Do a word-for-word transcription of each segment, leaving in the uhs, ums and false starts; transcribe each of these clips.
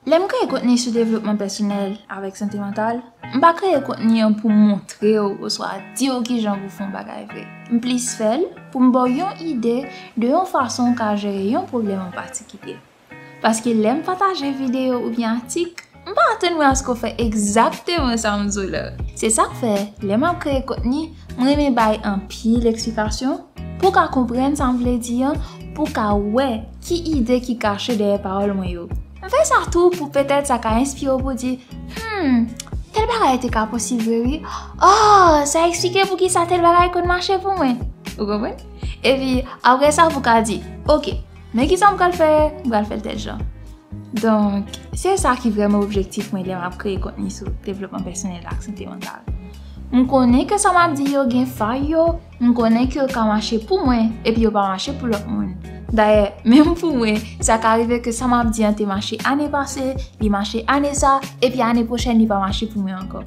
Lè m kreye kontni sou devlopman pèsonèl avèk sante mantal, m pa kreye kontni an pou m montre w oswa di w kijan pou w fè yon bagay vre. M plis fè l pou m ba w yon ide de yon fason w ka jere yon pwoblèm an patikilye. Paske lè m pataje videyo oubyen atik, m pa atann mwen aske w fè egzakteman sa m di w la. Se sa k fè, lè m ap kreye kontni, m renmen bay anpil eksplikasyon pou w ka konprann sa m vle di an, pou w ka wè ki ide ki kache dèyè pawòl mwen yo. M fè sa tou pou petèt sa ka enspire w pou w di, hmm, tèl bagay te ka posib vre wi. Oh, sa eksplike poukisa tèl bagay konn mache pou mwen. Ou konprann? Epi, apre sa, pou w ka di, oke, men kisa m pral fè, m pral fè l tèl jan. Donk, se sa ki vrèman objektif mwen lè m ap kreye kontni sou devlopman pèsonèl ak sante mantal. M konnen ke sa m ap di yo gen fay yo, m konnen ke yo ka mache pou mwen, epi yo pa mache pou lòt moun. Dayè, menm pou mwen, sa ka rive ke sa m ap di an te mache ane pase, li mache ane sa, epi ane pwochèn li pa mache pou mwen ankò.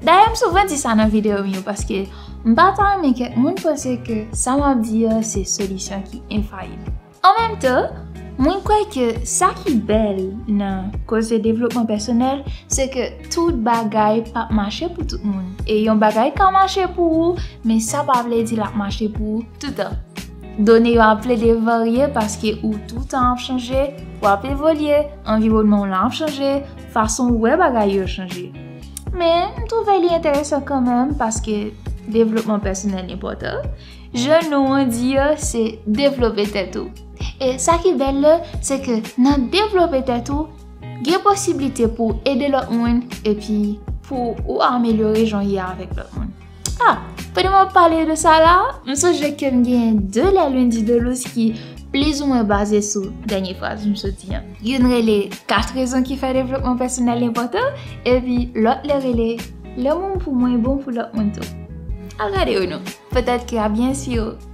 Dayè, m souvan di sa nan videyo m yo, paske m pa ta renmen kèk moun panse ke sa m ap di an se solisyon ki enfayib. An menm tan, mwen kwè ke sa ki bèl nan koze devlopman pèsonèl, se ke tout bagay p ap mache pou tout moun. E yon bagay ka mache pou ou, men sa pa vle di l ap mache pou ou toutan. Done yo ap plede varye paske ou toutan ap chanje, w ap evolye, anviwònman w lan ap chanje, fason w wè bagay yo chanje. Men, m twouve li enteresan kanmenm paske devlopman pèsonèl enpòtan. Jan non an di a, se devlope tèt ou. E sa ki bèl la, se ke nan devlope tèt ou, gen posiblite pou w ede lòt moun epi pou ou amelyore jan w ye avèk lòt moun. Ah, pandan m ap pale de sa la, m sonje ke m gen de lè lundi de lous ki plizoumwen baze sou dènye fraz m sot di an. Youn rele kat rezon ki fè devlopman pèsonèl enpòtan, epi lòt la rele lè moun pou mwen bon pou lòt moun tou. Al gade yo non. Petèt ke y ap byen enspire w.